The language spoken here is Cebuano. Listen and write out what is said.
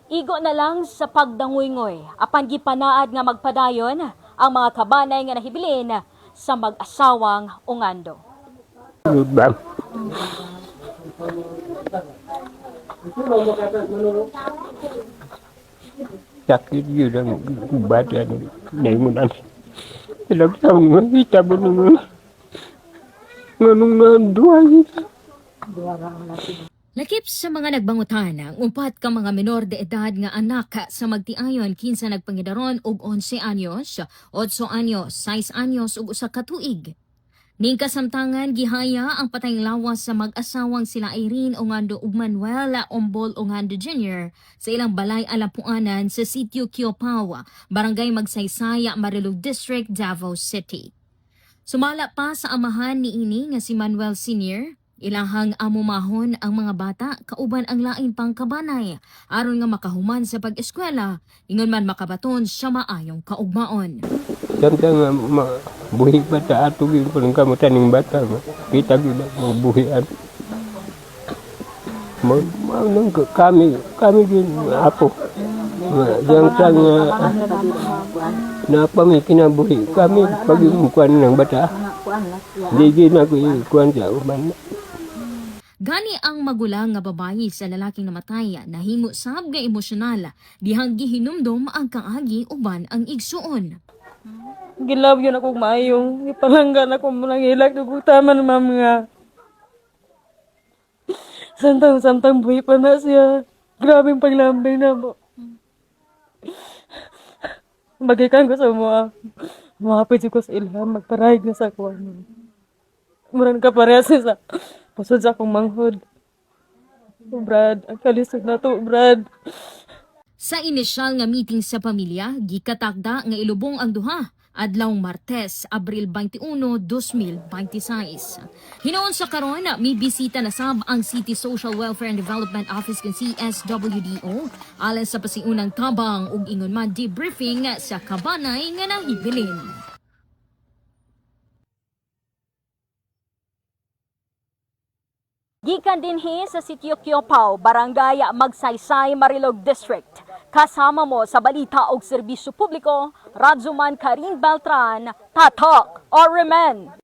Igo na lang sa pagdanguyngoy apan gipanaad nga magpadayon ang mga kabanay nga nahibilin sa mag-asawang Ongando. Bang. Sakit yun ang bata na mo. Ilang taon nga kita mo nung nganong nanduha kita. Lakip sa mga nagbangutan ang upat ka mga menor de edad nga anak sa magtiayon kinsa nagpangidaron og 11 anyos, 8 anyos, 6 anyos ug usa ka tuig. Ning kasamtangan gihaya ang patayng lawas sa mag-asawang sila Irene Ongando ug Manuel Ombol Ongando Jr. sa ilang balay alampuanan sa Sitio Kiyopawa, Barangay Magsaysay, Marilog District, Davao City. Sumala pa sa amahan ni ini nga si Manuel Sr., ilahang amumahon ang mga bata kauban ang lain pang kabanay aron nga makahuman sa pag-eskwela ingon man makabaton sa maayong kaugmaon. Samtang nga buhi pa ta ato gyud pa ng kamutan ng bata. Kita gyud ang buhian. Nang kami kami gyud apo. Yang sang na pa mi kinabuhi kami pag yung kuan ng bata. Di gyud na ko kuan sa uban. Gani ang magulang nga babayi sa lalaking namatay nahimo sab nga emosyonal dihang gihinumdom ang kaagi uban ang igsuon. Gilove yun ako maayong. Ipalanggan ako mo nang ilak. Nagutaman, ma'am nga. Samtang samtang buhi pa na siya. Grabing paglambing na mo. Bagikan ko sa mga mahapit ko sa ilham. Magparahig na sa kuwan. Muran ka parehas sa pusod sa akong manghod. Oh, Brad, ang kalisod na to, Brad. Sa inisyal nga meeting sa pamilya, gikatakda nga ilubong ang duha adlawng Martes, Abril 21, 2026. Hinuon sa karon, may bisita na sab ang City Social Welfare and Development Office kan CSWDO alang sa pasiunang tabang ug ingon man debriefing sa kabanay nga nahibilin. Gikan dinhi sa Sitio Kiyopaw, Barangay Magsaysay, Marilog District. Kasama mo sa balita og serbisyo publiko, Radzuman Karin Beltran, Tatak, Orimen.